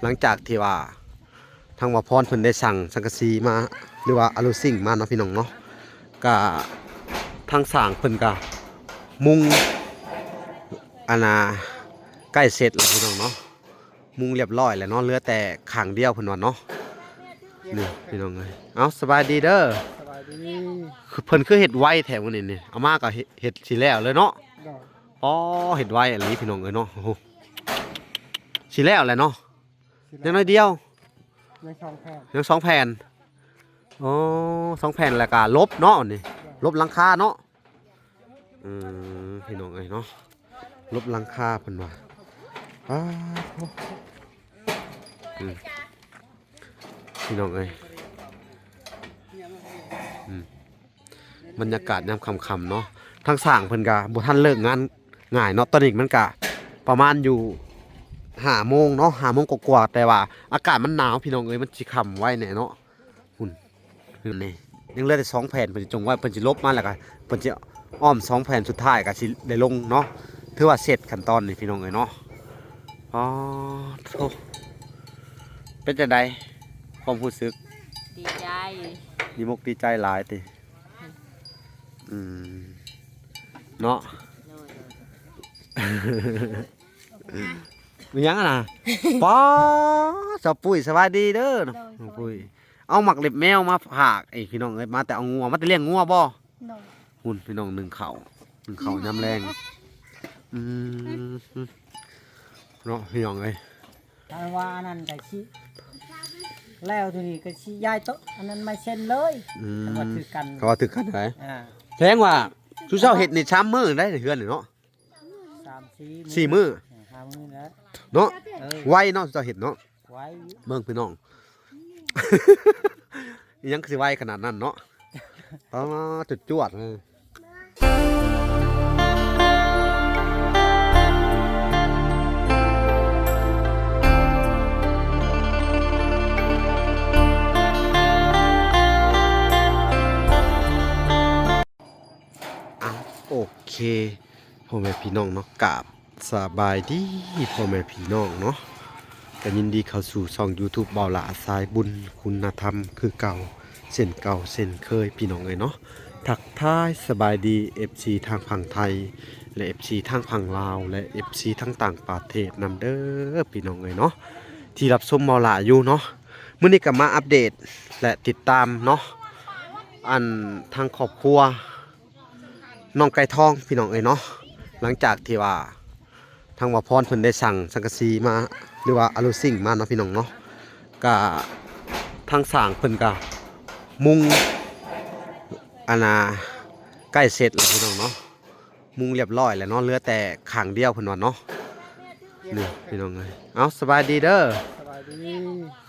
ຫຼັງຈາກທີ່ວ່າທາງບ່າວພອນເພິ່ນໄດ້ສັ່ງສັງກະສີມາ ຫຼືວ່າອາລູຊິງມາເນາະພີ່ນ້ອງເນາະ, ກະທາງຊ່າງເພິ່ນກະມຸງ ອັນນ່າ ໃກ້ເສັດແລ້ວພີ່ນ້ອງເນາະ, ມຸງລຽບຮ້ອຍແລ້ວເນາະ, ເຫຼືອແຕ່ຂ້າງດຽວເພິ່ນວ່າເນາະ. ນີ້ພີ່ນ້ອງເອີຍ ເອົາ ສະບາຍດີເດີ. ສະບາຍດີ. ຄື ເພິ່ນຄືເຮັດໄວແທ້ມື້ນີ້ນີ້ ເອົາມາກໍເຮັດ ເຮັດຊິແລ້ວເລີຍເນາະ. ໂດຍ. ອໍ ເຮັດໄວອີ່ຫຼີພີ່ນ້ອງເອີຍເນາະ. ໂອ້ໂຫ ຊິແລ້ວແຫຼະເນາະ. ຊິແລ້ວ ຍັງໜ້ອຍດຽວ. ຍັງສອງແຜ່ນ. ຍັງສອງແຜ່ນ. ອໍ ສອງແຜ່ນ ແລ້ວກໍລົບເນາະນີ້. ໂດຍ. ລົບຫຼັງຄາເນາະ. ອືມ ພີ່ນ້ອງເອີຍເນາະ ລົບຫຼັງຄາເພິ່ນວ່າ. ປາດໂທ້ ອືມ ພີ່ນ້ອງເອີຍ ອືມ ບັນຍາກາດຍາມຄ່ຳໆເນາະ. ທາງຊ່າງເພິ່ນກະບໍ່ທັນເລີກງານງ່າຍເນາະ, ຕອນນີ້ມັນກະປະມານຢູ່ຫ້າໂມງເນາະ ຫ້າໂມງກວ່າໆ ແຕ່ວ່າອາກາດມັນໜາວ ພີ່ນ້ອງເອີຍ ມັນຊິຄ່ຳໄວແດ່ເນາະ. ພຸ້ນ ນີ້ຍັງເຫຼືອແຕ່ສອງແຜ່ນ ເພິ່ນຊິຈົງໄວ້ ເພິ່ນຊິລົບມາ ແລ້ວກໍເພິ່ນຊິອ້ອມສອງແຜ່ນສຸດທ້າຍ ກໍຊິໄດ້ລົງເນາະ. ຖືວ່າເສັດຂັ້ນຕອນນີ້ ພີ່ນ້ອງເອີຍເນາະ. ອໍ ໂທ້ ເປັນຈັ່ງໃດຄວາມຮູ້ສຶກ? ດີໃຈ. ດີມົກດີໃຈຫຼາຍຕິ? ອືມ ເນາະ. ໂດຍ ໂດຍ. ມີຫຍັງຫັ້ນນະ? ປ້າ ສາວປຸ້ຍ ສະບາຍດີເດີ. ໂດຍ. ນ້ອງປຸ້ຍ ເອົາໝາກເລັບແມວມາຝາກອີກ ພີ່ນ້ອງເອີຍ ມາແຕ່ເອົາງົວ ມາແຕ່ລ້ຽງງົວບໍ່? ໂດຍ. ພຸ້ນ ພີ່ນ້ອງ ໜຶ້ງເຂົ້າ ໜຶ້ງເຂົ້າຍາມແລງ. ອືມ ເນາະ ພີ່ນ້ອງເອີຍ ຖ້າວ່າອັນນັ້ນກໍຊິແລ້ວ ທີນີ້ກໍຊິຍ້າຍໂຕະອັນນັ້ນມາເຊັນເລີຍ. ອືມ ວ່າຖືກກັນ ເຂົາວ່າຖືກກັນໄດ໋. ອ່າ ແສດງວ່າຊຸມເຈົ້າເຮັດນີ້ສາມມື້ໄດ໋ ເຮືອນນີ້ເນາະ. ສາມສີ່ມື້ ສີ່ມື້ ເອີ ຫ້າມື້ແລ້ວເນາະ. ເອີ ໄວເນາະ ເຈົ້າເຮັດເນາະ. ໄວຢູ່ ເບິ່ງພີ່ນ້ອງ ອີຫຍັງຄືຊິໄວຂະໜາດນັ້ນເນາະ. ປາດ ຈວດໆ ເລີຍ. ອ້າວ ໂອເຄ ພໍ່ແມ່ພີ່ນ້ອງເນາະ ກາບສະບາຍດີພໍ່ແມ່ພີ່ນ້ອງເນາະ, ກໍຍິນດີເຂົ້າສູ່ຊ່ອງ YouTube ບ່າວຫຼ້າສາຍບຸນຄຸນນະທຳຄືເກົ່າ ເຊັ່ນເກົ່າເຊັ່ນເຄີຍ ພີ່ນ້ອງເອີຍເນາະ. ທັກທາຍສະບາຍດີ ເອັຟຊີ ທາງຝັ່ງໄທ ແລະ ເອັຟຊີ ທາງຝັ່ງລາວ ແລະ ເອັຟຊີ ທາງຕ່າງປະເທດນຳເດີ ພີ່ນ້ອງເອີຍເນາະ ທີ່ຮັບຊົມບ່າວຫຼ້າຢູ່ເນາະ. ມື້ນີ້ກໍມາອັບເດດ ແລະ ຕິດຕາມເນາະ ອັນ ທາງຄອບຄົວ ນ້ອງໄກ່ທອງ ພີ່ນ້ອງເອີຍເນາະ. ຫຼັງຈາກທີ່ວ່າທາງບ່າວພອນເພິ່ນໄດ້ສັ່ງສັງກະສີມາ ຫຼືວ່າອາລູຊິງມາເນາະ ພີ່ນ້ອງເນາະ, ກະທາງຊ່າງເພິ່ນກະມຸງ ອັນນ່າ ໃກ້ເສັດແລ້ວ ພີ່ນ້ອງເນາະ, ມຸງລຽບຮ້ອຍແລ້ວເນາະ, ເຫຼືອແຕ່ຂ້າງດຽວເພິ່ນວ່າເນາະ. ນີ້ພີ່ນ້ອງເອີຍ ເອົາ ສະບາຍດີເດີ. ສະບາຍດີ.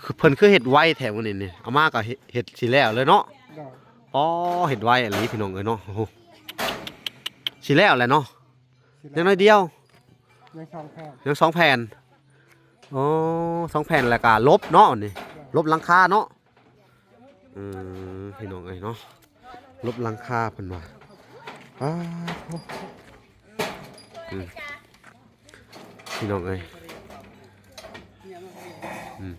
ຄື ເພິ່ນຄືເຮັດໄວແທ້ມື້ນີ້ນີ້ ເອົາມາກໍເຮັດ ເຮັດຊິແລ້ວເລີຍເນາະ. ໂດຍ. ອໍ ເຮັດໄວອີ່ຫຼີ ພີ່ນ້ອງເອີຍເນາະ. ໂອ້ໂຫ ຊິແລ້ວແຫຼະເນາະ. ຊິແລ້ວ ຍັງໜ້ອຍດຽວ. ຍັງສອງແຜ່ນ. ຍັງສອງແຜ່ນ. ອໍ ສອງແຜ່ນ ແລ້ວກໍລົບເນາະນີ້. ໂດຍ. ລົບຫຼັງຄາເນາະ. ອືມ ພີ່ນ້ອງເອີຍເນາະ ລົບຫຼັງຄາເພິ່ນວ່າ. ປາດໂທ້ ອືມ ພີ່ນ້ອງເອີຍ ອືມ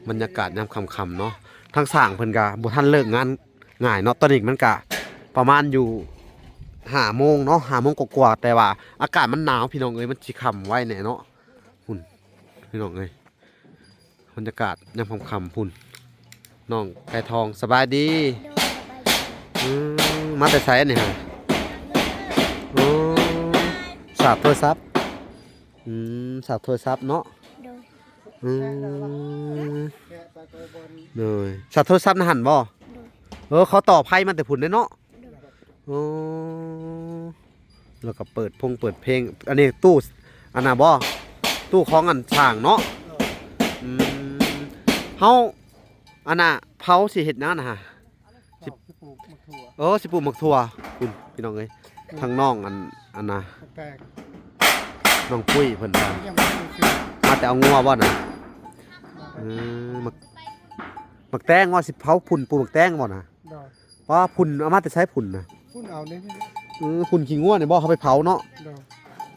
ບັນຍາກາດຍາມຄ່ຳໆເນາະ. ທາງຊ່າງເພິ່ນກໍບໍ່ທັນເລີກງານງ່າຍເນາະ, ຕອນນີ້ມັນກະປະມານຢູ່ຫ້າໂມງເນາະ ຫ້າໂມງກວ່າໆ ແຕ່ວ່າອາກາດມັນໜາວ ພີ່ນ້ອງເອີຍ ມັນຊິຄ່ຳໄວແດ່ເນາະ. ພຸ້ນ ພີ່ນ້ອງເອີຍ ບັນຍາກາດຍາມຄ່ຳໆ ພຸ້ນ ນ້ອງໄກ່ທອງ ສະບາຍດີ. ໂດຍ ສະບາຍດີ. ອືມ ມາແຕ່ໃສອັນນີ້ຫະ? ໂອ້ ສາບໂທລະສັບ. ອືມ ສາບໂທລະສັບເນາະ. ໂດຍ. ອືມ ໂດຍ ສາບໂທລະສັບນະຫັ້ນບໍ່? ໂດຍ. ເອີ ເຂົາຕໍ່ໄຟມາແຕ່ພຸ້ນເດ້ເນາະ. ໂດຍ. ໂອ້ ແລ້ວກໍເປີດພົງເປີດເພງ. ອັນນີ້ຕູ້ ອັນນ່າບໍ່? ຕູ້ຂອງອັນຊ່າງເນາະ. ອືມ ເຮົາ ອັນນ່າ ເຜົາຊິເຮັດຫຍັງນະຫະ? ຊິ ຊິປູກໝາກຖົ່ວ. ເອີ ຊິປູກໝາກຖົ່ວ. ພຸ້ນ ພີ່ນ້ອງເອີຍ ອືມ ທາງນ້ອງ ອັນ ອັນນ່າ ໝາກແຕງ ນ້ອງປຸ້ຍເພິ່ນວ່າ ຍັງບໍ່ໄດ້ຊື້ ມາແຕ່ເອົາງົວບໍ່ນະ? ອືມ ໝາກ ໝາກແຕງວ່າຊິເຜົາພຸ້ນ ປູກໝາກແຕງບໍ່ນະ? ໂດຍ. ວ່າພຸ້ນເອົາມາແຕ່ໃສພຸ້ນນະ? ພຸ້ນເອົານີ້. ເອີ ພຸ້ນຂີ້ງົວນີ້ບໍ່ ເຮົາໄປເຜົາເນາະ. ໂດຍ.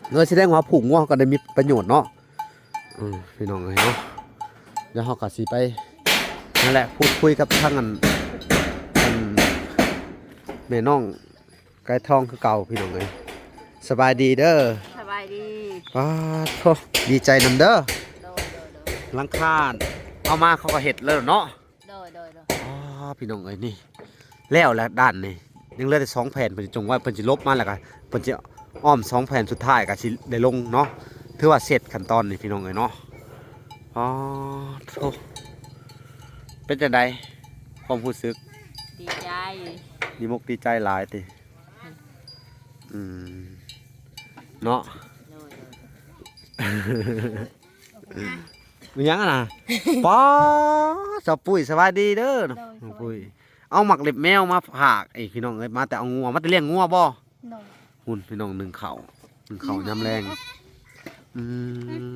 ເອີ ສະແດງວ່າຜູກງົວເຮົາກໍໄດ້ມີປະໂຫຍດເນາະ. ເອີ ພີ່ນ້ອງເອີຍເນາະ ດຽວເຮົາກໍຊິໄປ ນັ້ນແຫຼະ ພູດຄຸຍກັບທາງອັນ ອັນແມ່ນ້ອງໄກ່ທອງຄືເກົ່າ ພີ່ນ້ອງເອີຍ. ສະບາຍດີເດີ. ສະບາຍດີ. ປາດໂທ້ ດີໃຈນຳເດີ. ໂດຍ ໂດຍ ໂດຍ. ຫຼັງຄາເອົາມາເຂົາກໍເຮັດແລ້ວເນາະ. ໂດຍ ໂດຍ ໂດຍ. ອໍ ພີ່ນ້ອງເອີຍ ນີ້ແລ້ວແຫຼະ ດ້ານນີ້ຍັງເຫຼືອແຕ່ສອງແຜ່ນ ເພິ່ນຊິຈົງໄວ້ ເພິ່ນຊິລົບມາ ແລ້ວກໍເພິ່ນຊິອ້ອມສອງແຜ່ນສຸດທ້າຍກໍຊິໄດ້ລົງເນາະ. ຖືວ່າເສັດຂັ້ນຕອນນີ້ ພີ່ນ້ອງເອີຍເນາະ. ອໍ ໂທ້ ເປັນຈັ່ງໃດຄວາມຮູ້ສຶກ? ດີໃຈ. ດີມົກດີໃຈຫຼາຍຕິ? ອືມ ເນາະ. ໂດຍ ໂດຍ ໂດຍ. ອີຫຍັງຫັ້ນນະ? ປາ ສາວປຸ້ຍ ສະບາຍດີເດີ. ໂດຍ ນ້ອງປຸ້ຍ ເອົາໝາກເລັບແມວມາຝາກອີກ ພີ່ນ້ອງເອີຍ. ມາແຕ່ເອົາງົວ ມາແຕ່ລ້ຽງງົວບໍ່? ໂດຍ. ຫຸ້ນ ພີ່ນ້ອງ ໜຶ້ງເຂົ້າ ໜຶ້ງເຂົ້າຍາມແລງ. ອືມ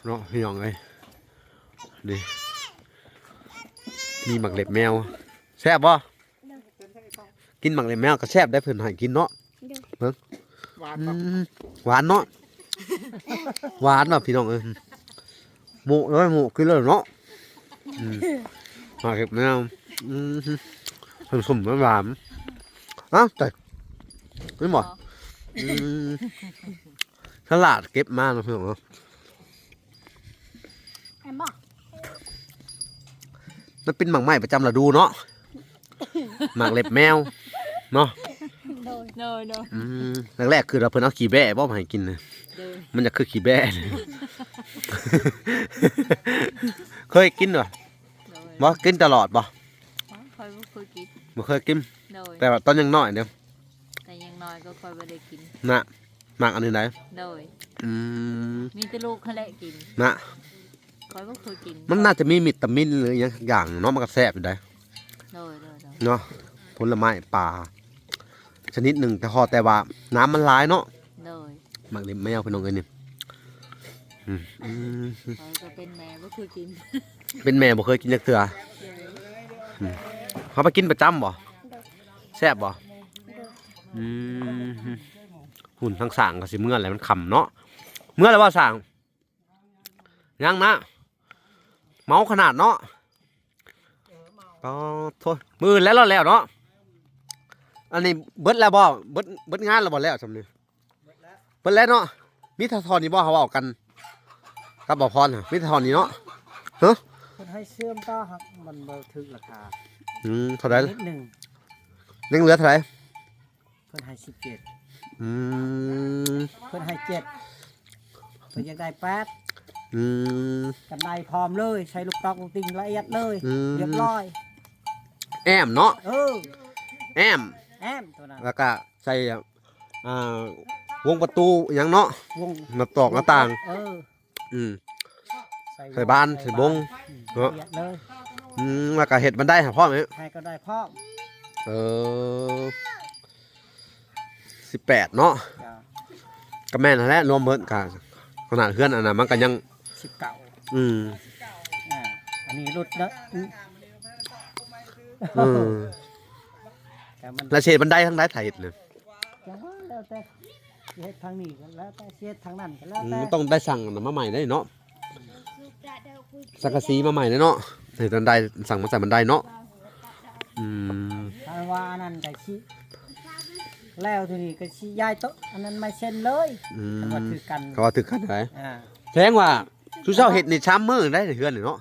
ເນາະ ພີ່ນ້ອງເອີຍ ນີ້ ມີໝາກເລັບແມວ ແຊບບໍ່? ໂດຍ. ກິນໝາກເລັບແມວກໍແຊບໄດ໋ ເພິ່ນໃຫ້ກິນເນາະ. ໂດຍ. ເບິ່ງ ຫວານ ອືມ ຫວານເນາະ ຫວານເນາະ ພີ່ນ້ອງເອີຍ. ໂມະເລີຍ ໂມະກິນເລີຍເນາະ. ອືມ ໝາກເລັບແມວ ອືມ ສົ້ມໆ ຫວານໆ. ເອົ້າ ແຕ່ ເຫັນບໍ່? ອໍ ອືມ ສະຫຼາດເກັບມາເນາະ ພີ່ນ້ອງເນາະ. ແມ່ນບໍ່? ມັນເປັນໝາກໄມ້ປະຈຳລະດູເນາະ ໝາກເລັບແມວເນາະ. ໂດຍ ໂດຍ ໂດຍ. ອືມ ແລກໆ ຄືວ່າເພິ່ນເອົາຂີ້ແບ້ບໍ່ມາໃຫ້ກິນນະ. ໂດຍ. ມັນຢາກຄືຂີ້ແບ້ ເຄີຍກິນບໍ່? ໂດຍ. ບໍ່ ກິນຕະຫຼອດບໍ່? ຂ້ອຍບໍ່ເຄີຍກິນ ບໍ່ເຄີຍກິນ. ໂດຍ. ແຕ່ວ່າຕອນຍັງນ້ອຍເດ້ ແຕ່ຍັງນ້ອຍກໍຂ້ອຍບໍ່ໄດ້ກິນນະ. ມັກອັນນີ້ໃດ໋? ໂດຍ. ອືມ ມີແຕ່ລູກຫັ້ນແຫຼະກິນນະ. ຂ້ອຍບໍ່ເຄີຍກິນ. ມັນໜ້າຈະມີວິຕາມິນ ຫຼື ອີຫຍັງສັກຢ່າງເນາະ ມັນກໍແຊບຢູ່ໃດ໋. ໂດຍ ໂດຍ ໂດຍ. ເນາະ ຜົນລະໄມ້ປ່າຊະນິດໜຶ່ງ ແຕ່ພໍ ແຕ່ວ່ານ້ຳມັນຫຼາຍເນາະ. ໂດຍ. ໝາກເລັບແມວ ພີ່ນ້ອງເອີຍນີ້. ອືມ ອືມ ຂ້ອຍກໍເປັນແມ່ບໍ່ເຄີຍກິນ ເປັນແມ່ບໍ່ເຄີຍກິນຈັກເທື່ອ. ໂດຍ. ອືມ ເຮົາໄປກິນປະຈຳບໍ່? ໂດຍ. ແຊບບໍ່? ໂດຍ. ອືມ ຫຸ້ນ ທາງສ້າງກໍຊິເມືອແລ້ວ ມັນຄ່ຳເນາະ. ເມືອແລ້ວບໍ່ສ້າງ? ຍັງນະ ເມົາຂະໜາດເນາະ. ອໍ ໂທ້ ມື້ອື່ນແລ້ວ ແລ້ວເນາະ. ອັນນີ້ເບິດແລ້ວບໍ່? ເບິດ ເບິດງານແລ້ວບໍ່? ແລ້ວຊ່ຳນີ້ ເບິດແລ້ວເນາະ. ມີແຕ່ທ່ອນນີ້ບໍ່ ເຮົາເວົ້າກັນກັບບ່າວພອນ ມີແຕ່ທ່ອນນີ້ເນາະ. ຮະ ເພິ່ນໃຫ້ເຊື່ອມຕໍ່ ມັນບໍ່ຖືກລາຄາ. ອືມ ເທົ່າໃດ? ນິດໜຶ່ງ. ຍັງເຫຼືອເທົ່າໃດ? ເພິ່ນໃຫ້ສິບເຈັດ. ອືມ ເພິ່ນໃຫ້ເຈັດ ເພິ່ນຢາກໄດ້ແປດ. ອືມ ກັນໄດພ້ອມເລີຍ ໃສ່ລູກຕອກລູກຕິ່ງລະອຽດເລີຍ. ອືມ ຮຽບຮ້ອຍ. ແອ້ມເນາະ. ເອີ ແອ້ມ ແອ້ມຕົວນັ້ນ ແລ້ວກະໃສ່ ອ່າ ວົງປະຕູຫຍັງເນາະ ວົງ ໜ້າຕອກໜ້າຕ່າງ. ເອີ ອືມ ໃສ່ ໃສ່ບານ ໃສ່ບົງ ອືມ ເນາະ ລະອຽດເລີຍ. ອືມ ແລ້ວກໍເຮັດບັນໄດໃຫ້ພ້ອມອີກ ໃຫ້ກໍໄດ້ພ້ອມ. ເອີ ສິບແປດເນາະ. ເຈົ້າ. ກໍແມ່ນຫັ້ນແຫຼະ ລວມເບິດກໍຂະໜາດເຮືອນອັນນັ້ນມັນກໍຍັງສິບເກົ້າ. ອືມ ອ່າ ອັນນີ້ຫຼຸດເນາະ. ອືມ ເອີ ແຕ່ມັນ ແລ້ວຊິເຮັດບັນໄດທາງໃດຖ້າເຮັດນະ? ຈັ່ງວ່າແລ້ວແຕ່ ຊິເຮັດທາງນີ້ກໍແລ້ວແຕ່ ຊິເຮັດທາງນັ້ນກໍແລ້ວແຕ່. ອືມ ມັນຕ້ອງໄດ້ສັ່ງອັນນັ້ນມາໃໝ່ເດ້ເນາະ ສັງກະສີມາໃໝ່ເດ້ເນາະ ເຮັດອັນໃດ ສັ່ງມາໃສ່ບັນໄດເນາະ. ອືມ ຄັນວ່າອັນນັ້ນກໍຊິແລ້ວ ທີນີ້ກໍຊິຍ້າຍໂຕະອັນນັ້ນມາເຊັນເລີຍ. ອືມ ຄັນວ່າຖືກກັນ ຄັນວ່າຖືກກັນໄດ໋. ອ່າ ແສດງວ່າຊຸມເຈົ້າເຮັດນີ້ສາມມື້ໄດ໋ ເຮືອນນີ້ເນາະ.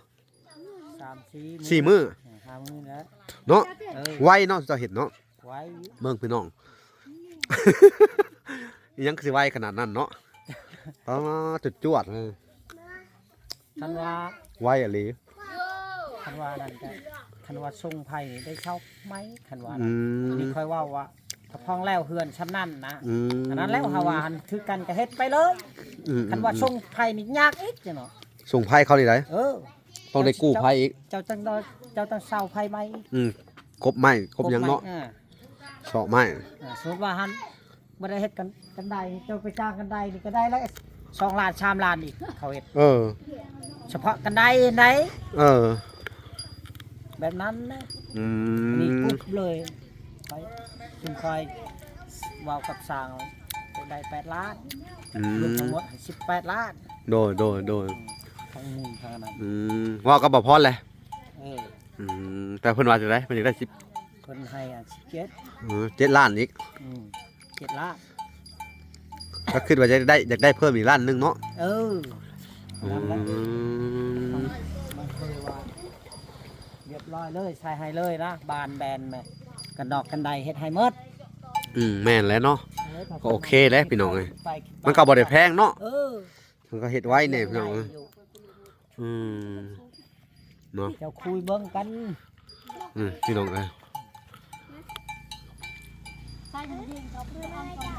ສາມສີ່ ສີ່ມື້ ເອີ ຫ້າມື້ແລ້ວເນາະ. ເອີ ໄວເນາະ ເຈົ້າເຮັດເນາະ. ໄວ ເບິ່ງພີ່ນ້ອງ ອີຫຍັງຄືຊິໄວຂະໜາດນັ້ນເນາະ. ປາດ ຈວດໆ ເລີຍ. ຄັນວ່າ ໄວອີ່ຫຼີ. ຄັນວ່ານັ້ນກະ ຄັນວ່າຊົງໄຜ່ນີ້ໄດ້ເຊົ່າໄມ້ ຄັນວ່າ. ອືມ ອັນນີ້ຂ້ອຍເວົ້າວ່າ ຖ້າພ້ອມແລ້ວເຮືອນຊ່ຳນັ້ນນະ. ອືມ ອັນນັ້ນແລ້ວ ເຮົາວ່າອັນຖືກກັນກໍເຮັດໄປເລີຍ. ອືມ ຄັນວ່າຊົງໄຜ່ນີ້ຍາກອີກເນາະ. ຊົງໄຜ່ເຂົານີ້ໃດ? ເອີ ຕ້ອງໄດ້ກູ້ໄຜ່ອີກ. ເຈົ້າຈັ່ງ ເຈົ້າຈັ່ງເຊົ່າໄຜ່ໃໝ່ອີກ. ອືມ ກົບໄມ້ ກົບຫຍັງເນາະ. ອ່າ ຊອກໄມ້. ອ່າ ສົມມຸດວ່າຫັ້ນ ບໍ່ໄດ້ເຮັດກັນ ກັນໄດ ເຈົ້າໄປຈ້າງກັນໄດນີ້ກໍໄດ້ແລ້ວ ສອງລ້ານ ສາມລ້ານອີກ ເຂົາເຮັດ. ເອີ ສະເພາະກັນໄດໃດ໋. ເອີ ແບບນັ້ນນະ. ອືມ ອັນນີ້ກຸບເລີຍ ໄປ ຊຸມຂ້ອຍເວົ້າກັບຊ່າງ ໄດ້ແປດລ້ານ. ອືມ ລົດທັງໝົດສິບແປດລ້ານ. ໂດຍ ໂດຍ ໂດຍ. ອືມ ທັງໝູນທັງ ອືມ ເວົ້າກັບບ່າວພອນແຫຼະ. ເອີ ອືມ ແຕ່ເພິ່ນວ່າຈັ່ງໃດ? ເພິ່ນຢາກໄດ້ສິບ ເພິ່ນໃຫ້ອັນສິບເຈັດ ເອີ ເຈັດລ້ານອີກ. ອືມ ເຈັດລ້ານ ກໍຄິດວ່າຈະໄດ້ ຢາກໄດ້ເພີ່ມອີກລ້ານໜຶ່ງເນາະ. ເອີ ອືມ ມັນເຄີຍວ່າ ຮຽບຮ້ອຍເລີຍ ໃສ່ໃຫ້ເລີຍນະ ບານແບນແມ່ ກັນດອກກັນໄດເຮັດໃຫ້ໝົດ. ອືມ ແມ່ນແຫຼະເນາະ ເອີ ກໍໂອເຄແຫຼະພີ່ນ້ອງເອີຍ ໄປ ມັນກໍບໍ່ໄດ້ແພງເນາະ. ເອີ ເພິ່ນກໍເຮັດໄວແດ່ພີ່ນ້ອງເອີຍ. ອືມ ເນາະ ເຈົ້າຄຸຍເບິ່ງກັນ. ອືມ ພີ່ນ້ອງເອີຍ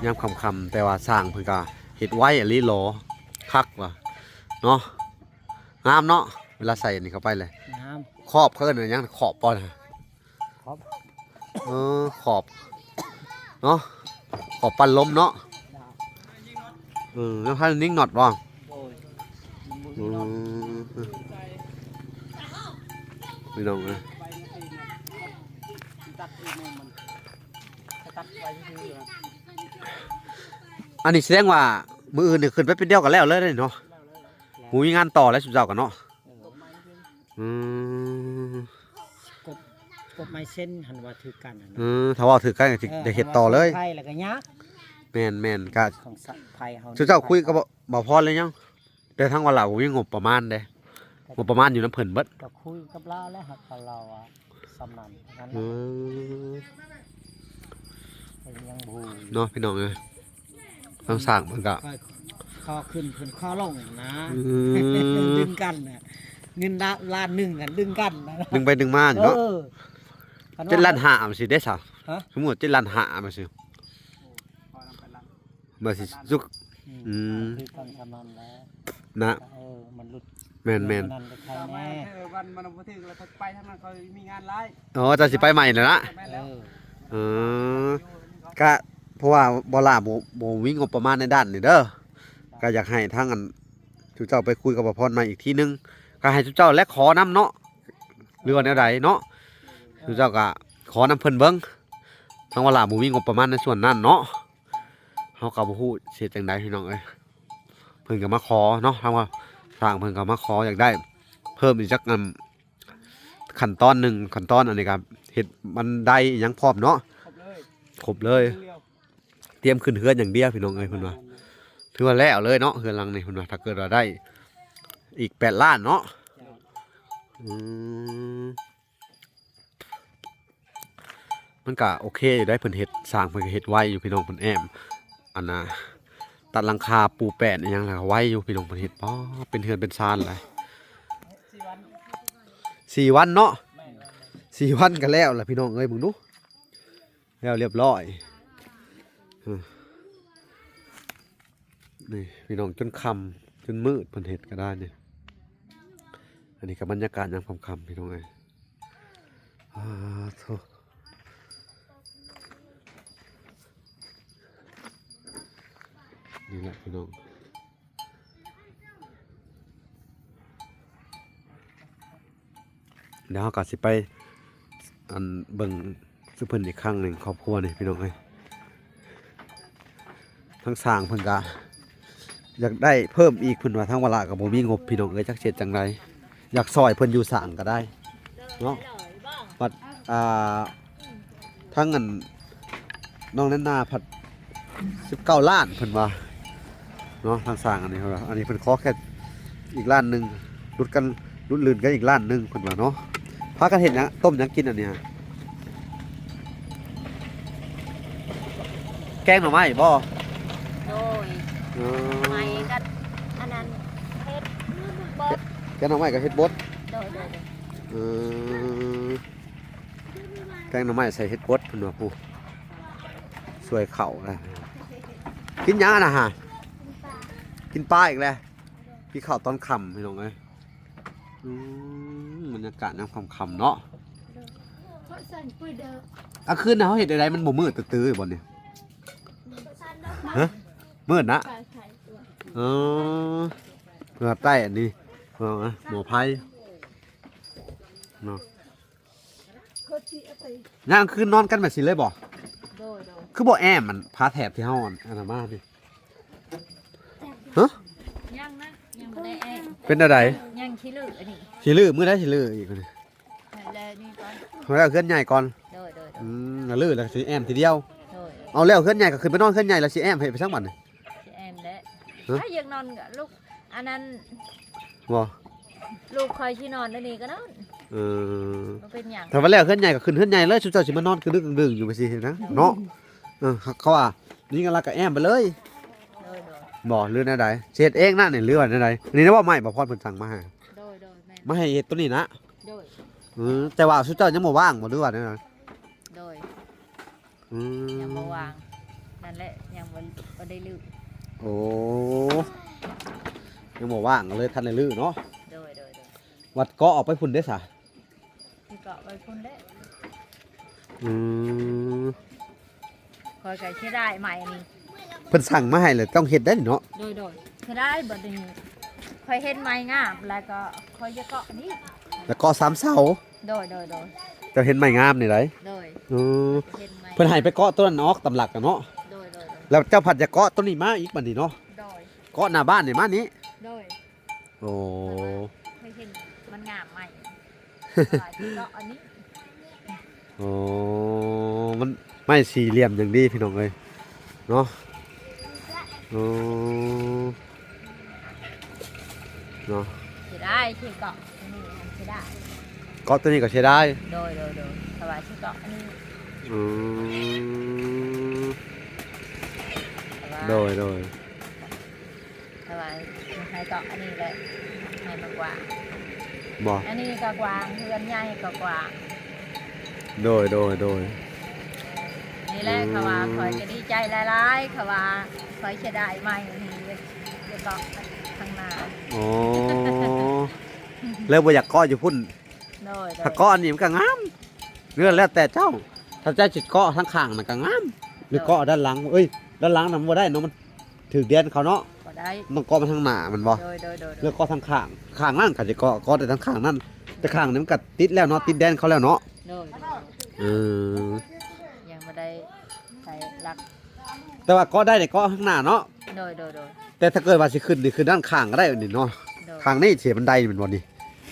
ຍາມຄ່ຳໆ ແຕ່ວ່າຊ່າງເພິ່ນກໍເຮັດໄວອີ່ຫຼີ ຫຼໍຄັກວ່າເນາະ. ງາມເນາະ ເວລາໃສ່ອັນນີ້ເຂົ້າໄປເລີຍ ງາມ. ຂອບ ເຂົາເອີ້ນວ່າຫຍັງ? ຂອບບໍ່ນະ? ຂອບ ເອີ ຂອບເນາະ ຂອບປັ້ນລົມເນາະ. ເອີ ແລ້ວໃຫ້ຍິງນັອດບໍ່? ໂດຍ ອືມ ພີ່ນ້ອງເອີຍ ອັນນີ້ສະແດງວ່າມື້ອື່ນນີ້ຂຶ້ນໄປເປັນດຽວກັນແລ້ວເລີຍເນາະ. ບໍ່ມີງານຕໍ່ແລ້ວຊຸມເຈົ້າກັນເນາະ. ເອີ ອືມ ກົບ ກົບໄມ້ເຊັ່ນຫັ້ນວ່າຖືກກັນຫັ້ນນະ. ເອີ ຖ້າເວົ້າຖືກກັນກໍຊິ ເອີ ໄດ້ເຮັດຕໍ່ເລີຍ ໄຟແລ້ວກໍຍາກ. ແມ່ນໆ ກະ ຂອງສະໄຟເຮົາ ຊຸມເຈົ້າຄຸຍກັບບ່າວພອນແລ້ວຍັງ? ແຕ່ທາງວ່າລາວບໍ່ມີງົບປະມານເດ້ ງົບປະມານຢູ່ນຳເພິ່ນເບິດ. ກໍຄຸຍກັບລາວແລ້ວ ຫາກວ່າລາວວ່າສ່ຳນັ້ນເທົ່ານັ້ນ. ອືມ ເພິ່ນຍັງບໍ່ຮູ້ເນາະ ພີ່ນ້ອງເອີຍ. ທາງຊ່າງເພິ່ນກໍ ຂ້ອຍຂໍຂຶ້ນເພິ່ນຂໍລົງນະ. ອືມ ດຶງກັນນະ ເງິນລ້ານ ລ້ານໜຶ່ງຫັ້ນດຶງກັນນະ ດຶງໄປດຶງມາຢູ່ເນາະ. ເອີ ເຈັດລ້ານຫ້າມັນຊິໄດ້ຊະ? ຮະ? ສົມມຸດເຈັດລ້ານຫ້າມັນຊິ ໂອ້ຍ ພໍນຳກັນລະ ມັນຊິສຸກ. ອືມ ອືມ ຄືກັນສ່ຳນັ້ນແຫຼະນະ. ເອີ ມັນຫຼຸດ ແມ່ນໆ ນັ້ນໄປຂາຍແດ່. ເອີ ວັນມັນບໍ່ຖືກແລ້ວ ໄປທາງນັ້ນ ເຂົາມີງານຫຼາຍ. ອໍ ເຈົ້າຊິໄປໃໝ່ແລ້ວນະ? ແມ່ນແລ້ວ. ເອີ ກະເພາະວ່າບໍ່ລາ ບໍ່ ບໍ່ມີງົບປະມານໃນດ້ານນີ້ເດີ. ກໍຢາກໃຫ້ທາງອັນ ຊຸມເຈົ້າໄປຄຸຍກັບບ່າວພອນໃໝ່ອີກທີໜຶ່ງ ກໍໃຫ້ຊຸມເຈົ້າແລະຂໍນຳເນາະ ຫຼືວ່າແນວໃດເນາະ. ຊຸມເຈົ້າກໍຂໍນຳເພິ່ນເບິ່ງ ທາງວ່າລາວບໍ່ມີງົບປະມານໃນສ່ວນນັ້ນເນາະ. ເຮົາກໍບໍ່ຮູ້ຊິເຮັດຈັ່ງໃດພີ່ນ້ອງເອີຍ. ເພິ່ນກໍມາຂໍເນາະ ທາງວ່າຊ່າງເພິ່ນກໍມາຂໍຢາກໄດ້ເພີ່ມອີກຈັກ ອືມ ຂັ້ນຕອນໜຶ່ງ ຂັ້ນຕອນອັນນີ້ກໍເຮັດບັນໄດອີ່ຫຍັງພ້ອມເນາະ ຄົບເລີຍ ຄົບເລີຍ. ຕຽມຂຶ້ນເຮືອນຢ່າງດຽວພີ່ນ້ອງເອີຍ ເພິ່ນວ່າ. ຖືວ່າແລ້ວເລີຍເນາະ ເຮືອນຫຼັງນີ້ເພິ່ນວ່າ ຖ້າເກີດວ່າໄດ້ອີກແປດລ້ານເນາະ. ອືມ ມັນກະໂອເຄຢູ່ໄດ໋ ເພິ່ນເຮັດ ຊ່າງເພິ່ນກໍເຮັດໄວຢູ່ພີ່ນ້ອງ. ເພິ່ນແອ້ມ ອັນນ່າ ຕັດຫຼັງຄາ ປູແປ້ນອີ່ຫຍັງແລ້ວກໍໄວຢູ່ພີ່ນ້ອງ ເພິ່ນເຮັດ. ອໍ ເປັນເຮືອນເປັນຊານຫຼາຍ. ສີ່ວັນເນາະ ສີ່ວັນກໍແລ້ວລະພີ່ນ້ອງເອີຍ ເບິ່ງດູ. ແລ້ວລຽບຮ້ອຍ. ເອີ ນີ້ພີ່ນ້ອງ ຈົນຄ່ຳຈົນມືດເພິ່ນເຮັດກໍໄດ້ນີ້. ອັນນີ້ກໍບັນຍາກາດຍາມຄ່ຳໆ ພີ່ນ້ອງເອີຍ. ອາໂທ້ ນີ້ແຫຼະພີ່ນ້ອງ. ແລ້ວເຮົາກໍຊິໄປ ອັນ ເບິ່ງ ຄືເພິ່ນອີກຄັ້ງໜຶ່ງ ຄອບຄົວນີ້ພີ່ນ້ອງເອີຍ. ທາງຊ່າງເພິ່ນກໍຢາກໄດ້ເພີ່ມອີກ ເພິ່ນວ່າ. ທາງວາລະກໍບໍ່ມີງົບພີ່ນ້ອງເອີຍ ຈັກຊິເຮັດຈັ່ງໃດ. ຢາກຊ່ອຍເພິ່ນຢູ່ສ້າງກໍໄດ້ເນາະ. ບັດ ອ່າ ທາງອັນ ນ້ອງແນນນາພັດສິບເກົ້າລ້ານເພິ່ນວ່າເນາະ. ທາງຊ່າງອັນນີ້ເພິ່ນວ່າ ອັນນີ້ເພິ່ນຂໍແຄ່ອີກລ້ານໜຶ່ງ ຫຼຸດກັນ ຫຼຸດລື່ນກັນອີກລ້ານໜຶ່ງເພິ່ນວ່າເນາະ. ພາກັນເຮັດຫຍັງ ຕົ້ມຫຍັງກິນອັນນີ້? ແກງໜໍ່ໄມ້ບໍ່? ໂດຍ ເອີ ໜໍ່ໄມ້ກັບອັນນັ້ນເຮັດບົດ. ແກງໜໍ່ໄມ້ກັບເຮັດບົດ. ໂດຍໆໆ ເອີ ແກງໜໍ່ໄມ້ໃສ່ເຫັດບົດເພິ່ນວ່າ. ຜູ້ຊ່ວຍເຂົ້ານະ. ກິນຫຍັງອັນນະຫາ? ກິນປາ ກິນປາອີກແລ້ວ. ກິນເຂົ້າຕອນຄ່ຳພີ່ນ້ອງເອີຍ. ອືມ ບັນຍາກາດຍາມຄ່ຳໆເນາະ. ກາງຄືນນະເຮົາເຮັດແນວໃດ ມັນບໍ່ມືດຕື້ໆບໍ່ນີ້? ຮະ? ມືດນະ? ເອີ ເພື່ອໃຕ້ອັນນີ້ ເອີ ໝໍໄຟເນາະ. ຍາມຄືນນອນກັນແບບຊີ້ເລີຍບໍ່? ໂດຍໆ ຄືບໍ່ແອ້ມອັນຜ້າແຖບທີ່ເຮົາອັນ ອັນນັ້ນມານີ້? ຮະ? ຍັງນະ ຍັງບໍ່ໄດ້ແອ້ມ. ເປັນແນວໃດ? ຍັງ ຊິຮື້ອັນນີ້ ຊິຮື້ ມື້ໃດຊິຮື້ອີກນີ້? ໃຫ້ແລ້ວນີ້ກ່ອນ ເອົາແລ້ວເຮືອນໃຫຍ່ກ່ອນ. ໂດຍໆໆ ອືມ ແລ້ວຮື້ແລ້ວຊິແອ້ມທີດຽວ. ໂດຍ ເອົາແລ້ວເຮືອນໃຫຍ່ກໍຂຶ້ນໄປນອນເຮືອນໃຫຍ່ ແລ້ວຊິແອ້ມໃຫ້ໄປຊັ້ນບັດນີ້? ຊິແອ້ມແຫຼະ. ຮະ? ຖ້າຢາກນອນກໍລຸກ ອັນນັ້ນ ບໍ່ ລູກຂ້ອຍຊິນອນອັນນີ້ກໍນອນ. ເອີ ບໍ່ເປັນຫຍັງ. ຖ້າວ່າແລ້ວເຮືອນໃຫຍ່ກໍຂຶ້ນເຮືອນໃຫຍ່ເລີຍ ຊຸມເຈົ້າຊິມານອນກະດຶກດຶງຢູ່ໄປຊີ້ນະເນາະ. ເອີ ເຂົາວ່ານີ້ກໍລະກະແອ້ມໄປເລີຍ. ໂດຍໆ ບໍ່ ຫຼືແນວໃດ? ຊິເຮັດເອງນະນີ້ ຫຼືວ່າແນວໃດ? ອັນນີ້ນະບໍ່ ໄມ້ບໍ່ພອນເພິ່ນສັ່ງມາໃຫ້. ໂດຍໆ ແມ່ນ ມາໃຫ້ເຮັດໂຕນີ້ນະ. ໂດຍ ອືມ ແຕ່ວ່າຊຸມເຈົ້າຍັງບໍ່ວ່າງບໍ່ ຫຼືວ່າແນວໃດ? ໂດຍ ອືມ ຍັງບໍ່ວ່າງ ນັ້ນແຫຼະ ຍັງບໍ່ ບໍ່ໄດ້ຮື້. ໂອ້ ຍັງບໍ່ວ່າງເລີຍ ທັນໄດ້ຮື້ເນາະ. ໂດຍໆໆ ວັດເກາະອອກໄປພຸ້ນເດ້ສະ? ຊິເກາະໄປພຸ້ນເດ້. ອືມ ຂ້ອຍກໍເສຍດາຍໄມ້ນີ້ ເພິ່ນສັ່ງມາໃຫ້ແລ້ວຕ້ອງເຮັດໄດ້ເນາະ. ໂດຍໆ ເສຍດາຍ ບັດນີ້ຂ້ອຍເຫັນໄມ້ງາມແລ້ວກໍຂ້ອຍຢາກເກາະນີ້ ແລ້ວເກາະສາມເສົາ. ໂດຍໆໆ ເຈົ້າເຫັນໄມ້ງາມນີ້ໃດ? ໂດຍ ເອີ ເຫັນໄມ້ ເພິ່ນໃຫ້ໄປເກາະໂຕນັ້ນອອກຕາມຫຼັກນະເນາະ. ໂດຍໆໆ ແລ້ວເຈົ້າພັດຢາກເກາະໂຕນີ້ມາອີກບັດນີ້ເນາະ. ໂດຍ ເກາະໜ້າບ້ານນີ້ມານີ້. ໂດຍ ໂອ້ ຂ້ອຍເຫັນມັນງາມໄມ້ ເກາະອັນນີ້. ໂອ້ ມັນໄມ້ສີ່ຫຼ່ຽມຢ່າງດີພີ່ນ້ອງເອີຍເນາະ. ໂອ້ ເນາະ ເສຍດາຍທີ່ເກາະ ອັນນີ້ເສຍດາຍ ເກາະໂຕນີ້ກໍເສຍດາຍ. ໂດຍໆໆ ເພາະວ່າຊິເກາະອັນນີ້. ອືມ ເພາະວ່າ ໂດຍໆ ເພາະວ່າໃຫ້ເກາະອັນນີ້ແຫຼະ ໃຫ້ມັນກວ້າງ. ບໍ່ ອັນນີ້ກໍກວ້າງ ເຮືອນໃຫຍ່ກໍກວ້າງ. ໂດຍໆໆ ນີ້ແຫຼະ ອືມ ເຂົາວ່າຂ້ອຍກໍດີໃຈຫຼາຍໆ ເຂົາວ່າຂ້ອຍເສຍດາຍໄມ້ນີ້ ຢາກ ຢາກເກາະຂ້າງໜ້າ. ອໍ ແລ້ວບໍ່ຢາກເກາະຢູ່ພຸ້ນ. ໂດຍໆ ຖ້າເກາະອັນນີ້ມັນກໍງາມ ເລື່ອງແລ້ວແຕ່ເຈົ້າ. ຖ້າເຈົ້າຊິເກາະທາງຂ້າງນັ້ນກໍງາມ ຫຼື ໂດຍ ເກາະດ້ານຫຼັງ ເອີຍ ດ້ານຫຼັງນັ້ນບໍ່ໄດ້ເນາະ ມັນຖືກແດນເຂົາເນາະ. ບໍ່ໄດ້ ຕ້ອງເກາະມາທາງໜ້າແມ່ນບໍ່? ໂດຍໆໆໆ ເລືອກເກາະທາງຂ້າງ ຂ້າງນັ້ນກໍຊິເກາະ ເກາະແຕ່ທາງຂ້າງນັ້ນ ແຕ່ຂ້າງນີ້ມັນກໍຕິດແລ້ວເນາະ ຕິດແດນເຂົາແລ້ວເນາະ. ໂດຍ ເອີ ຍັງບໍ່ໄດ້ໃສ່ຫຼັກ ແຕ່ວ່າເກາະໄດ້ນີ້ເກາະທາງໜ້າເນາະ. ໂດຍໆໆ ແຕ່ຖ້າເກີດວ່າຊິຂຶ້ນນີ້ ຂຶ້ນດ້ານຂ້າງກໍໄດ້ນີ້ເນາະ. ໂດຍ ຂ້າງນີ້ເສຍບັນໄດແມ່ນບໍ່ນີ້?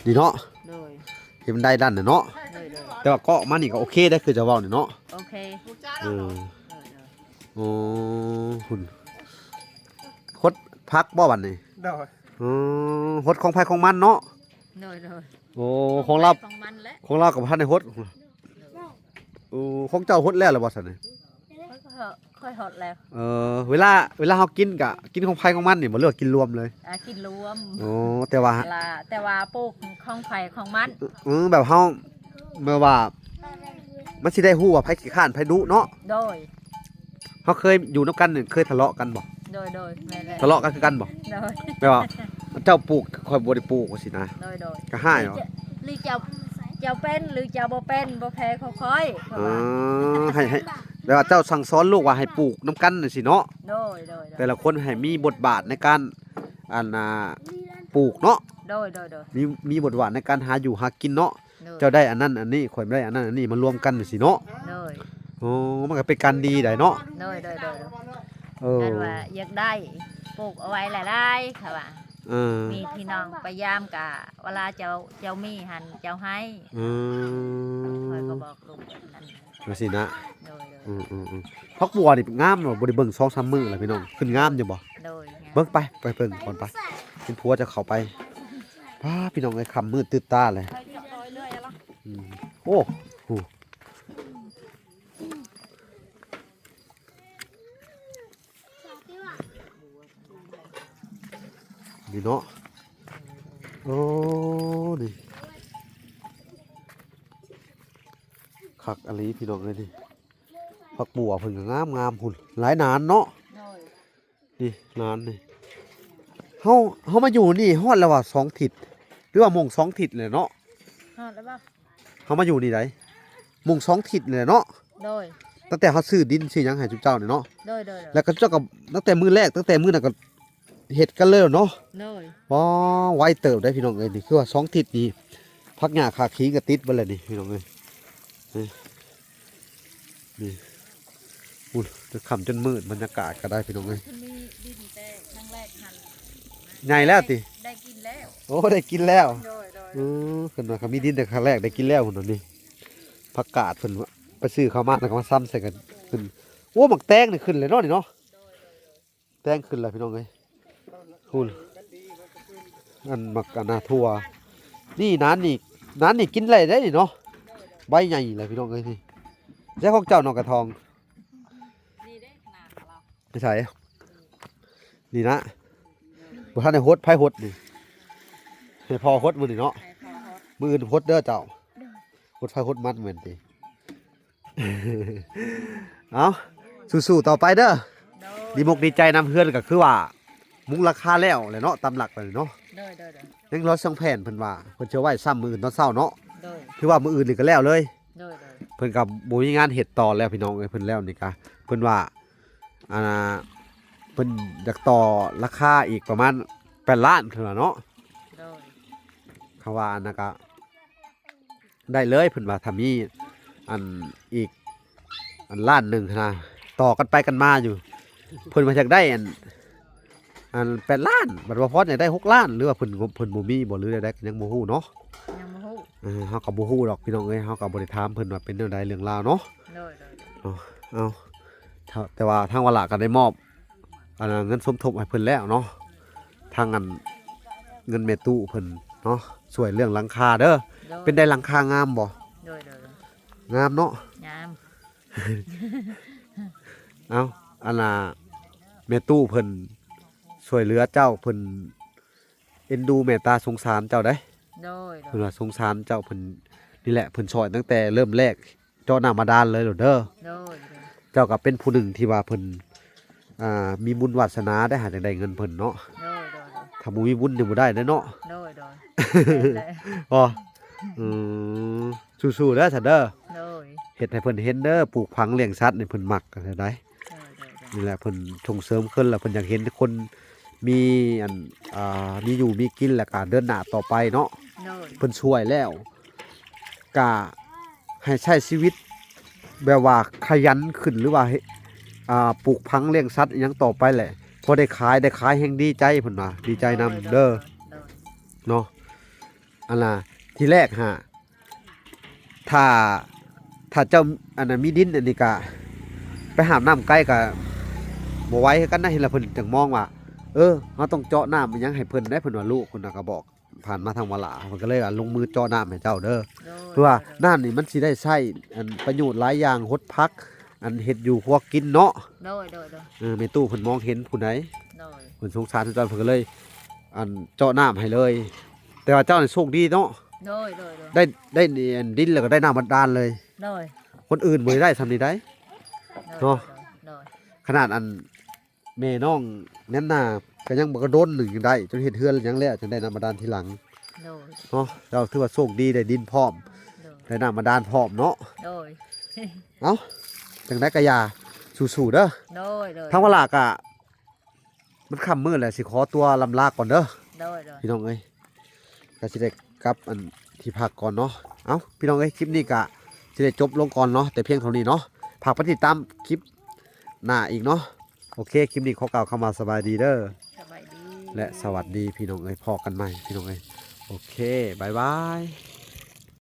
ນີ້ເນາະ. ໂດຍ ເຫັນມັນໄດ້ດ້ານນະເນາະ. ໂດຍໆ ແຕ່ວ່າເກາະມານີ້ກໍໂອເຄໄດ໋ ຄືເຈົ້າເວົ້ານີ້ເນາະ. ໂອເຄ ເອີ ໂດຍໆ ໂອ້ ພຸ້ນ ຫົດຜັກບໍ່ບັດນີ້? ໂດຍ ເອີ ຫົດຂອງໃຜຂອງມັນເນາະ. ໂດຍໆ ໂອ້ ຂອງລາວ ຂອງມັນແຫຼະ ຂອງລາວກໍບໍ່ທັນໄດ້ຫົດ. ໂດຍ ໂອ້ ຂອງເຈົ້າຫົດແລ້ວລະບໍ່ຊັ້ນນີ້? ຂ້ອຍກໍ ຂ້ອຍຮອດແລ້ວ. ເອີ ເວລາ ເວລາເຮົາກິນກະກິນຂອງໃຜຂອງມັນນີ້ບໍ່ ຫຼືວ່າກິນລວມເລີຍ? ອ່າ ກິນລວມ. ໂອ້ ແຕ່ວ່າ ເວລາ ແຕ່ວ່າປູກຂອງໃຜຂອງມັນ. ເອີ ແບບເຮົາ ແບບວ່າ ມັນຊິໄດ້ຮູ້ວ່າໃຜຂີ້ຄ້ານໃຜດຸເນາະ. ໂດຍ ເຮົາເຄີຍຢູ່ນຳກັນນີ້ ເຄີຍທະເລາະກັນບໍ່? ໂດຍໆ ແມ່ນແຫຼະ ທະເລາະກັນຄືກັນບໍ່? ໂດຍ ແບບວ່າເຈົ້າປູກ ຂ້ອຍບໍ່ໄດ້ປູກ ຈັ່ງຊີ້ນະ. ໂດຍໆ ກໍຮ້າຍເນາະ ຫຼືເຈົ້າ ເຈົ້າເປັນ ຫຼືເຈົ້າບໍ່ເປັນ ບໍ່ແພ້ຂອງຂ້ອຍ. ເອີ ໃຫ້ ໃຫ້ ແບບວ່າເຈົ້າສັ່ງສອນລູກວ່າໃຫ້ປູກນຳກັນຈັ່ງຊີ້ເນາະ. ໂດຍໆໆ ແຕ່ລະຄົນໃຫ້ມີບົດບາດໃນການ ອັນນ່າ ປູກເນາະ. ໂດຍໆໆ ມີ ມີບົດບາດໃນການຫາຢູ່ຫາກິນເນາະ. ໂດຍ ເຈົ້າໄດ້ອັນນັ້ນອັນນີ້ ຂ້ອຍໄດ້ອັນນັ້ນອັນນີ້ ມາລວມກັນຈັ່ງຊີ້ເນາະ. ໂດຍ ໂອ້ ມັນກໍເປັນການດີໄດ໋ເນາະ. ໂດຍໆໆໆ ເອີ ຄັນວ່າຢາກໄດ້ ປູກເອົາໄວ້ຫຼາຍໆ ເຂົາວ່າ. ເອີ ມີພີ່ນ້ອງໄປຢາມກະ ເວລາເຈົ້າ ເຈົ້າມີຫັ້ນເຈົ້າໃຫ້. ອືມ ຂ້ອຍກໍບອກລູກແບບນັ້ນ. ຈັ່ງຊີ້ນະ. ໂດຍໆ ອືມໆໆ ຜັກບົວນີ້ງາມເນາະ ບໍ່ໄດ້ເບິ່ງສອງສາມມື້ແລ້ວພີ່ນ້ອງ. ຂຶ້ນງາມຢູ່ບໍ່? ໂດຍ ງາມ. ເບິ່ງໄປ ໄປເບິ່ງກ່ອນໄປ ເຫັນຜົວຈະເຂົ້າໄປ. ປ້າ ພີ່ນ້ອງເອີຍ ຄ່ຳມືດຕື່ບຕາເລີຍ. ອືມ ໂອ້ ໂຫ ນີ້ເນາະ. ໂອ້ ນີ້ ຄັກອີ່ຫຼີພີ່ນ້ອງເອີຍນີ້. ຜັກບົວເພິ່ນກໍງາມໆພຸ້ນ ຫຼາຍໜານເນາະ. ໂດຍ ນີ້ໜານນີ້ ເຮົາ ເຮົາມາຢູ່ນີ້ຮອດແລ້ວວ່າສອງທິດ ຫຼືວ່າມົງສອງທິດແຫຼະເນາະ. ຮອດແລ້ວບໍ່? ເຮົາມາຢູ່ນີ້ໃດ ມົງສອງທິດນີ້ແຫຼະເນາະ. ໂດຍ ຕັ້ງແຕ່ເຮົາຊື້ດິນຊື້ຫຍັງໃຫ້ຊຸມເຈົ້ານີ້ເນາະ. ໂດຍໆໆ ແລ້ວກໍເຈົ້າກໍຕັ້ງແຕ່ມື້ແລກ ຕັ້ງແຕ່ມື້ນັ້ນກໍເຮັດກັນເລີຍເນາະ. ໂດຍ ວ້າ ໄວເຕີບໄດ໋ພີ່ນ້ອງເອີຍ. ນີ້ຄືວ່າສອງທິດນີ້ ຜັກຫຍ້າຂາຂີງກໍຕິດເບິດແລ້ວນີ້ພີ່ນ້ອງເອີຍ. ນີ້ ນີ້ ໂອ້ຍ ແຕ່ຄ່ຳຈົນມືດ ບັນຍາກາດກໍໄດ້ພີ່ນ້ອງເອີຍ. ມີດິນແຕ່ຄັ້ງແລກຫັ້ນ ໃຫຍ່ແລ້ວຕິ? ได้กินแล้ว โอ้ ได้กินแล้ว โดย โดย อืม เพิ่นว่าเขามีดินแต่ครั้งแรกได้กินแล้ว พุ่นน่ะนี่ ผักกาดเพิ่นว่าไปซื้อเข้ามาแล้วก็มาซ้ำใส่กัน ขึ้น โอ้ หมากแตงนี่ขึ้นเลยเนาะนี่เนาะ โดย โดย โดย แตงขึ้นแล้วพี่น้องเอ้ย พู้น อันหมากอันนาถั่ว นี่นานนี่ นานนี่กินได้ได้นี่เนาะ ใบใหญ่เลยพี่น้องเอ้ยนี่ ใช่ของเจ้าเนาะกระทอง นี่เด้ขนาดของเรา ไม่ใช่ นี่นะ บ่ทันได้หด ไผหดนี่ ให้พ่อหดมื้อนี้เนาะ ให้พ่อหด มื้ออื่นหดเด้อเจ้า หดไผหดมันแม่นติ เอ้า สู้ๆ ต่อไปเด้อ โดย ดีมกดีใจนำ เฮือนก็คือว่ามุงหลังคาแล้วแหละเนาะ ตามหลักแล้วเนาะ โดย โดย โดย ยังรอช่างแผนเพิ่นว่า เพิ่นสิเอาไว้ซ้ำมื้ออื่นตอนเช้าเนาะ โดย ถือว่ามื้ออื่นนี่ก็แล้วเลย โดย โดย เพิ่นก็บ่มีงานเฮ็ดต่อแล้วพี่น้องเอ้ย เพิ่นแล้วนี่ก็ เพิ่นว่า อ่า เพิ่นอยากต่อราคาอีกประมาณแปดล้านเพิ่นว่าเนาะ โดย เขาว่าอันนั้นก็ ได้เลยเพิ่นว่า ถ้ามีอันอีกอันล้านหนึ่งหั้นนะ ต่อกันไปกันมาอยู่ เพิ่นว่าอยากได้อัน อันแปดล้าน บัดบ่พออยากได้หกล้าน หรือว่าเพิ่น เพิ่นบ่มีบ่ หรือใดๆ ก็ยังบ่ฮู้เนาะ ยังบ่ฮู้ เออ เฮาก็บ่ฮู้ดอกพี่น้องเอ้ย เฮาก็บ่ได้ถามเพิ่นว่าเป็นแนวใดเรื่องราวเนาะ โดย โดย โดย เนาะ เอา ถ้า แต่ว่าทางวาระก็ได้มอบ อันนั้นเงินสมทบให้เพิ่นแล้วเนาะ ทางอันเงินแม่ตู้เพิ่นเนาะ ช่วยเรื่องหลังคาเด้อ โดย เป็นได้หลังคางามบ่ โดย โดย โดย งามเนาะ งาม เอ้า อันน่ะ แม่ตู้เพิ่นช่วยเหลือเจ้า เพิ่นเอ็นดูเมตตาสงสารเจ้าเด้ โดย โดย เพิ่นว่าสงสารเจ้า เพิ่น นี่แหละ เพิ่นช่วยตั้งแต่เริ่มแรก เจาะน้ำบาดาลเลยโลดเด้อ โดย โดย เจ้าก็เป็นผู้หนึ่งที่ว่าเพิ่น อ่า มีบุญวาสนาได้หาจั่งได้เงินเพิ่นเนาะ โดย โดย โดย ถ้าบ่มีบุญนี่บ่ได้เด้เนาะ โดย โดย บ่ อืม สู้ๆ เด้อ ซั่นเด้อ โดย เฮ็ดให้เพิ่นเห็นเด้อ ปลูกผักเลี้ยงสัตว์นี่เพิ่นมัก เข้าใจได้ โดย โดย โดย นี่แหละเพิ่นส่งเสริมขึ้น แล้วเพิ่นอยากเห็นคนมีอัน อ่า มีอยู่มีกิน แล้วก็เดินหน้าต่อไปเนาะ โดย เพิ่นช่วยแล้ว ก็ให้ใช้ชีวิตแบบว่าขยันขึ้น หรือว่า อ่า ปลูกผักเลี้ยงสัตว์อิหยังต่อไปแหละ พอได้ขาย ได้ขายแฮ่งดีใจเพิ่นว่า ดีใจนำเด้อ โดย เนาะ อันน่ะ ทีแรกหะ ถ้า ถ้าเจ้าอันนั้นมีดินอันนี้ก็ไปหาบน้ำไกลก็บ่ไหวคือกันนะ เห็นแล้วเพิ่นจั่งมองว่า เออ เฮาต้องเจาะน้ำอิหยังให้เพิ่นได้ เพิ่นว่าลูกเพิ่นน่ะก็บอก ผ่านมาทางวาระ เพิ่นก็เลยว่าลงมือเจาะน้ำให้เจ้าเด้อ โดย เพื่อว่า โดย น้ำนี่มันสิได้ใช้อันประโยชน์หลายอย่าง หดผัก อันเฮ็ดอยู่ครัวกินเนาะ โดย โดย โดย เออ แม่ตู้เพิ่นมองเห็นผู้ใด โดย เพิ่นสงสารเจ้า เพิ่นก็เลย อันเจาะน้ำให้เลย แต่ว่าเจ้านี่โชคดีเนาะ โดย โดย โดย ได้ ได้นี่อันดินแล้วก็ได้น้ำบาดาลเลย โดย คนอื่นบ่ได้ส่ำนี้ได้ โดย เนาะ โดย โดย ขนาดอัน แม่น้องแนนนาก็ยังบ่กระโดนหนึ่งยังได้ จนเฮ็ดเฮือนหยังแล้ว จั่งได้น้ำบาดาลทีหลัง โดย เนาะ เจ้าถือว่าโชคดีได้ดินพร้อม โดย ได้น้ำบาดาลพร้อมเนาะ โดย เอ้า จั่งใดก็อย่า สู้ๆ เด้อ โดย โดย ทางวาระก็ มันค่ำมืดแล้ว สิขอตัวลำลาก่อนเด้อ โดย โดย พี่น้องเอ้ย ก็สิได้กลับอันที่พักก่อนเนาะ เอ้า พี่น้องเอ้ย คลิปนี้ก็สิได้จบลงก่อนเนาะ แต่เพียงเท่านี้เนาะ ฝากไปติดตามคลิปหน้าอีกเนาะ โอเค คลิปนี้ขอกล่าวคำว่าสบายดีเด้อ สบายดี และสวัสดีพี่น้องเอ้ย พ้อกันใหม่พี่น้องเอ้ย โอเค บ๊ายบาย